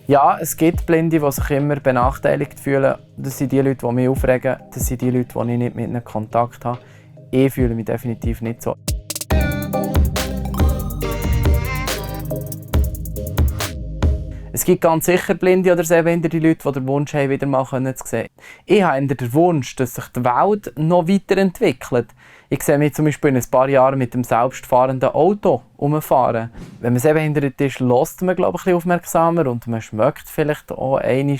Ja, es gibt Blinde, die sich immer benachteiligt fühlen. Das sind die Leute, die mich aufregen. Das sind die Leute, die ich nicht mit ihnen Kontakt habe. Ich fühle mich definitiv nicht so. Es gibt ganz sicher blinde oder sehbehinderte Leute, die den Wunsch haben, wieder mal zu sehen. Ich habe den Wunsch, dass sich die Welt noch weiterentwickelt. Ich sehe mich zum Beispiel in ein paar Jahren mit dem selbstfahrenden Auto herumfahren. Wenn man sehbehindert ist, hört man, glaube ich, ein bisschen aufmerksamer und man schmeckt vielleicht auch einmal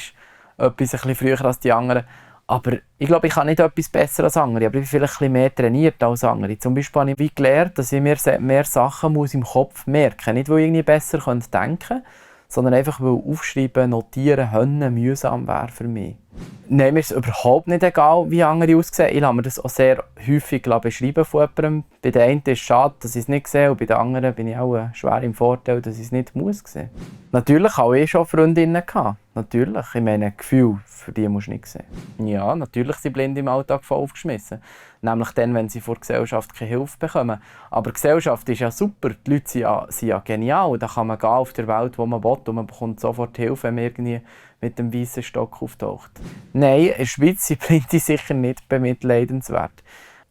etwas ein bisschen früher als die anderen. Aber ich glaube, ich kann nicht etwas besser als andere, aber ich bin vielleicht ein bisschen mehr trainiert als andere. Zum Beispiel habe ich wie gelernt, dass ich mir mehr Sachen im Kopf merken muss. Nicht, weil ich irgendwie besser denken könnte, sondern einfach, weil Aufschreiben, Notieren, Hönnen mühsam wäre für mich. Nein, mir ist es überhaupt nicht egal, wie andere aussehen. Ich lasse mir das auch sehr häufig beschreiben von jemandem. Bei den einen ist es schade, dass ich es nicht sehe, und bei den anderen bin ich auch schwer im Vorteil, dass ich es nicht muss sehen. Natürlich habe ich schon Freundinnen gehabt. Natürlich. Ich meine, Gefühl, für die musst du nicht sehen. Ja, natürlich sind Blinde im Alltag voll aufgeschmissen. Nämlich dann, wenn sie von der Gesellschaft keine Hilfe bekommen. Aber die Gesellschaft ist ja super. Die Leute sind ja genial. Da kann man gehen auf der Welt, wo man will, und man bekommt sofort Hilfe, wenn man irgendwie mit dem weißen Stock auftaucht. Nein, in der Schweiz sind Blinde sicher nicht bemitleidenswert.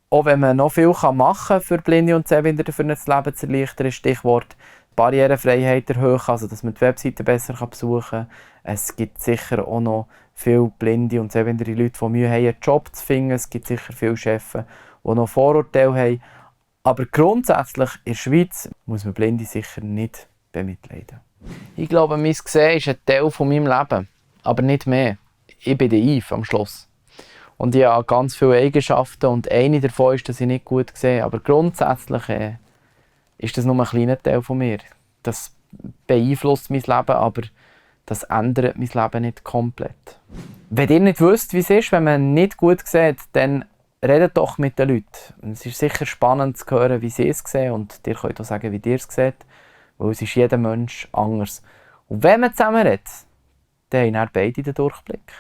Auch wenn man noch viel machen kann, für Blinde und Sehbehinderte für das Leben zu erleichtern, Stichwort Barrierefreiheit erhöhen, also dass man die Webseite besser besuchen kann. Es gibt sicher auch noch viele blinde und sehbehinderte Leute, die Mühe haben, einen Job zu finden. Es gibt sicher viele Chefs, die noch Vorurteile haben. Aber grundsätzlich in der Schweiz muss man Blinde sicher nicht bemitleiden. Ich glaube, mein Sehen ist ein Teil von meinem Leben, aber nicht mehr. Ich bin der Yves am Schluss. Und ich habe ganz viele Eigenschaften und eine davon ist, dass ich nicht gut sehe. Aber grundsätzlich ist das nur ein kleiner Teil von mir. Das beeinflusst mein Leben, aber das ändert mein Leben nicht komplett. Wenn ihr nicht wisst, wie es ist, wenn man nicht gut sieht, dann redet doch mit den Leuten. Es ist sicher spannend zu hören, wie sie es sehen, und ihr könnt auch sagen, wie ihr es seht, weil es ist jeder Mensch anders. Und wenn man zusammen redet, dann haben beide den Durchblick.